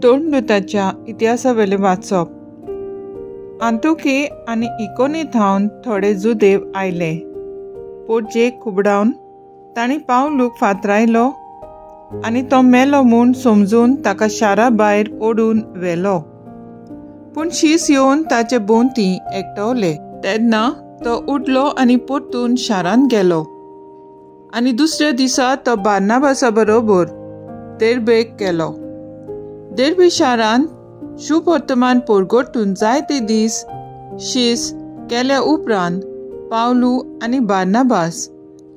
दोन इतिहासावेलें वाचप. आंतोकी आनी इकोनी थावन थोडे जुदेव आयले. पोटजेक खुबडावन तांणी पावलूक फातरायलो आनी तो मेलो म्हूण समजून ताका शारा भायर ओडून व्हेलो. पूण शीस येवन ताचे भोंवती एकटवले. तेन्ना तो उठलो आनी परतून शारांत गेलो आनी दुसऱ्या दिसा तो बार्नाबासा बरोबर देर्बेक गेलो. देर्बे शारांत शुभवर्तमान परगटून जायते दीस शीस केल्या उपरांत पावलू आनी बार्नाबास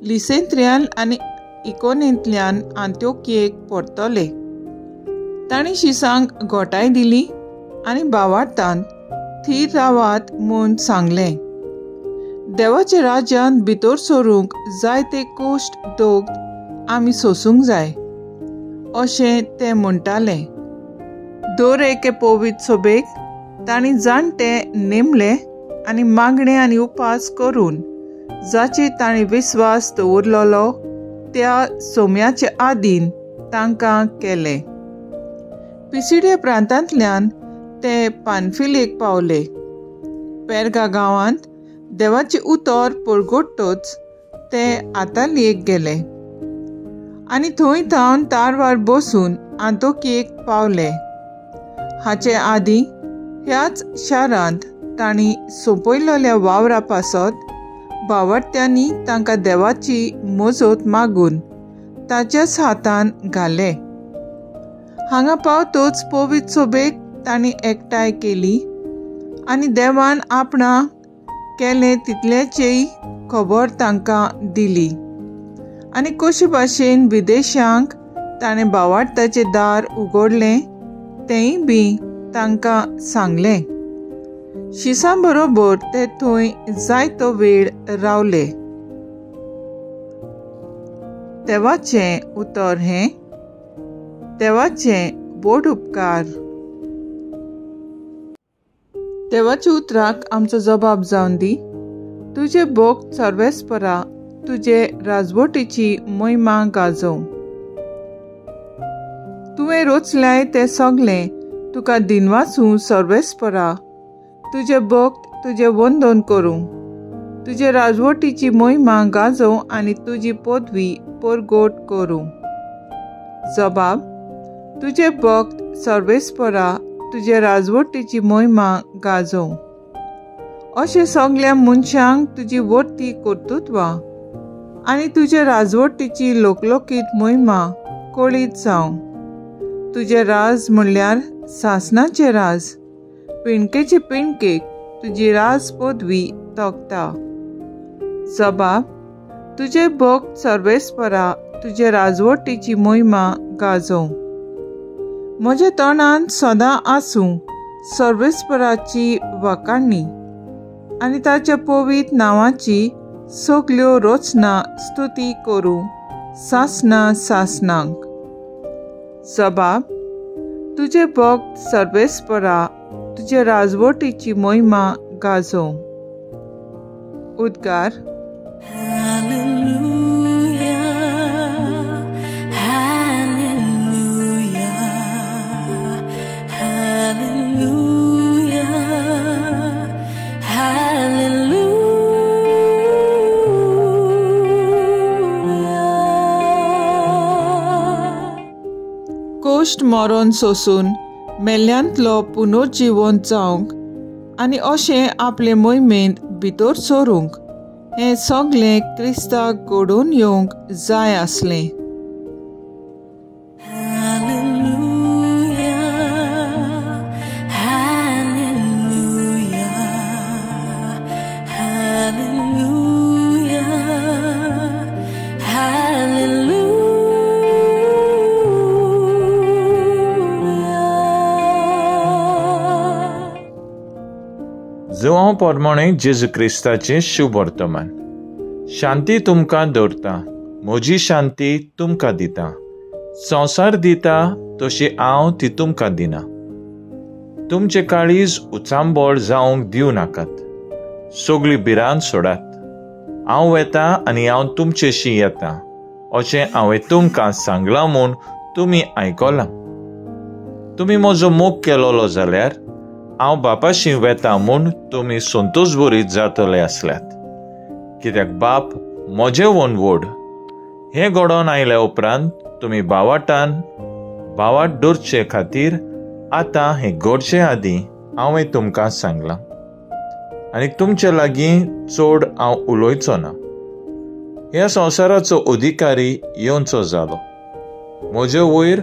लिसेंत्र्यान आनी इकोनेंतल्यान आंत्योकियेक परतले. तांणी शिसांक घोटाय दिली आनी भावार्थान थीर रावात म्हूण सांगलें. देवाच्या राज्यांत भितर सरूंक जायते कश्ट दोग आमी सोसूंक जाय अशें ते म्हणटाले. दर एके पवित्र सभेक तांणी जाणटे नेमले आनी मागणें आनी उपास करून जाचेर तांणी विस्वास दवरलेलो त्या सोम्याचे आदीन तांकां केलें. पिसिडिया प्रांतांतल्यान ते पानफिलेक पावले. पेर्गा गांवांत देवाचें उतर परगटतच ते आतालियेक गेले आनी थंय थावन तारवार बसून आंतोकियेक पावले. हाचे आदीं ह्याच शारांत तांणी सोंपयलेल्या वावरा पासत भावार्थ्यांनी तांकां देवाची मजत मागून ताच्याच हातान घाले. हांगा पावतच पवित्र सभेक तांणी एकठांय केली आनी देवान आपणा केलें तितल्याचीय खबर तांकां दिली आनी कशे भाशेन विदेशांक ताणें भावार्थाचें दार उगडलें तेंय बी तांकां सांगलें. शिसां बरोबर ते थंय जायतो वेळ रावले. देवाचें उतर हें. देवाचें व्हड उपकार. देवाच्या उतराक आमचो जबाब जावन दी. तुजे भक्त सर्वेस्परा तुजे राजवटीची महिमा गाजोवं. तुवें रोचल्याय तें सगलें तुका दिनवासूं सर्वेस्परा. तुजे भक्त तुजें वंदन करूं. तुजे राजवटीची महिमा गाजोवं आनी तुजी पदवी परगट करूं. जबाब. तुजे भक्त सर्वेस्परा तुजे राजवटीची महिमा गाजोवं. अशें सगल्या मनशांक तुजी वर्ती कर्तृत्वां आनी तुजे राजवटीची लोकलोकीत महिमा कळीत जावं. तुजें राज म्हणल्यार सासणाचें राज. पिणकेचे पिणकेक तुजी राज पदवी तोखता. जबाब. तुजे भक्त सर्वेस्परा तुजे राजवटीची महिमा गाजोवं. म्हज्या तोंडांत सदां आसूं सर्वेस्पराची वाखाणणी आनी ताच्या पवित्र नांवाची सगल्यो रचना स्तुती करूं सासना सासनांक. जबाब. तुजे भक्त सर्वेस्परा तुजे राजवटीची महिमा गाजोवं. उद्गार. कश्ट मरण सोसून मेल्ल्यांतलो पुनर्जिवन जावंक आनी अशें आपले मोहिमेंत भितर सरूंक हें सगलें क्रिस्ताक घडोवन येवंक जाय आसलें. जुआंव प्रमाणे जेजू क्रिस्ताचें शुभवर्तमान. शांती तुमकां दवरता, म्हजी शांती तुमकां दिता. संवसार दिता तशी हांव ती तुमकां दिना. तुमचें काळीज उचांबळ जावंक दिवं नाकात. सगळी भिरांत सोडात. हांव वेता आनी हांव तुमचेशी येता अशें हांवें तुमकां सांगलां म्हूण तुमी आयकलां. तुमी म्हजो मोग केलोलो जाल्यार हांव बापाशी वेता म्हूण तुमी संतोश बरीत जातले आसल्यात, कित्याक बाप म्हजे वोन व्हड. हें घडोवन आयल्या उपरांत तुमी बावाटान बावाट दवरचे खातीर आतां हें घडचे आदीं हांवें तुमकां सांगलां. आनी तुमचे लागीं चड हांव उलोवचो ना. ह्या संवसाराचो अधिकारी येवचो जालो, म्हजे वयर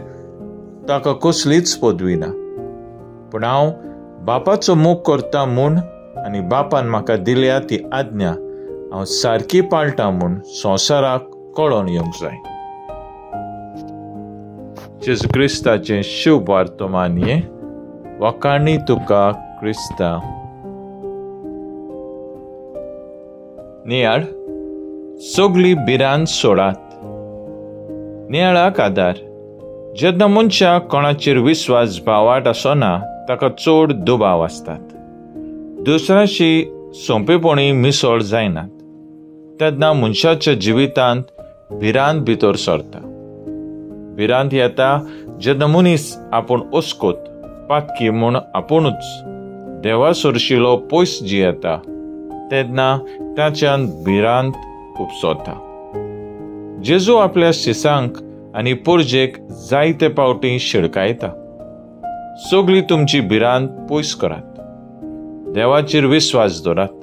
ताका कसलीच पदवी ना. पूण हांव बापाचो मोग करता म्हूण आनी बापान म्हाका दिल्या ती आज्ञा हांव सारकी पाळटा म्हूण संवसाराक कळोन येवंक जाय. जेजू क्रिस्ताचें शुभ वर्तमान हें. वाखाणी तुका क्रिस्ता. नियाळ सगली भिरांत सोडात. नियाळाक आदार. जेन्ना मनशाक कोणाचेर विस्वास भावाट आसना ताका चड दुबाव आसतात, दुसऱ्याशी सोंपेपणी मिसळ जायनात, तेन्ना मनशाच्या जिवितांत भिरांत भितर सरता. भिरांत येता जेन्ना मनीस आपूण अस्कोत पातकी म्हूण आपुणूच देवा सरशिलो पयस जियेता तेन्ना ताच्यान भिरांत उपसता. जेजू आपल्या शिसांक आनी पोरजेक जायते पावटी शिडकायता, सगली तुमची भिरांत पयस करात, देवाचेर विस्वास दवरात,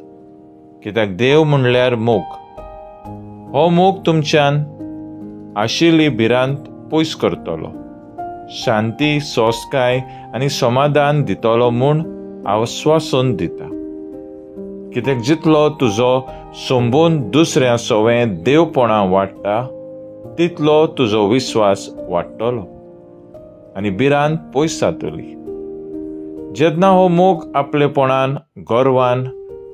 कित्याक देव म्हणल्यार मोग. हो मोग तुमच्यान आशिल्ली भिरांत पयस करतलो, शांती, सोंसकाय आनी समाधान दितलो म्हूण आस्वासन दिता. कित्याक जितलो तुजो संबंद दुसऱ्या सवें देवपणा वाडटा तितलो तुजो विस्वास वाडटलो आनी भिरांत पयस जातली. जेन्ना हो मोग आपलेपणान, गर्वान,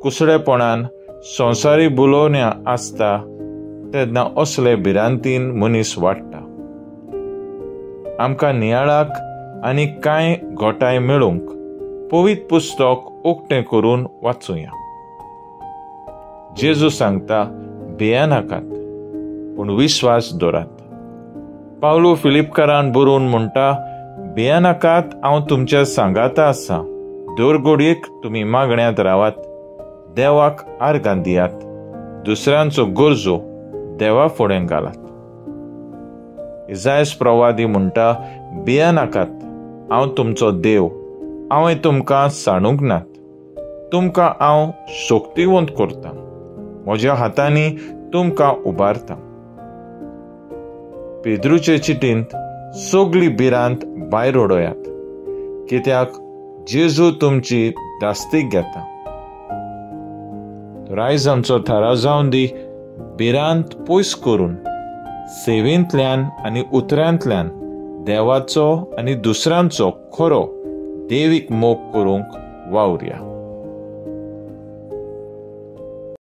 कुसडेपणान, संवसारी बुलोवण्या आसता तेन्ना असले भिरांतीन मनीस वाडटा. आमकां नियाळाक आनी कांय घोटाय मेळूंक पवित्र पुस्तक उक्तें करून वाचुया. जेजू सांगता, भियेनाकात पूण विस्वास दवरात. पावलो फिलिपकारान बरोवन म्हणटा, भियेनाकात, हांव तुमच्या सांगाता आसा. दर घडयेक तुमी मागण्यांत रावात, देवाक आर्गां दियात, दुसऱ्यांचो गरजो देवा फुडें घालात. इजायस प्रवादी म्हणटा, भियेनाकात, हांव तुमचो देव, हांवें तुमकां सांडूंक नात, तुमकां हांव शक्तिवंत करता, म्हज्या हातांनी तुमकां उबारता. पेद्रूचे चिटींत सगली भिरांत भायर उडयात, कित्याक जेजू तुमची दास्तीक घेता. तर आयज आमचो थाराव जावन दी, भिरांत पयस करून सेवेंतल्यान आनी उतरांतल्यान देवाचो आनी दुसऱ्यांचो खरो देवीक मोग करूंक वावुरया.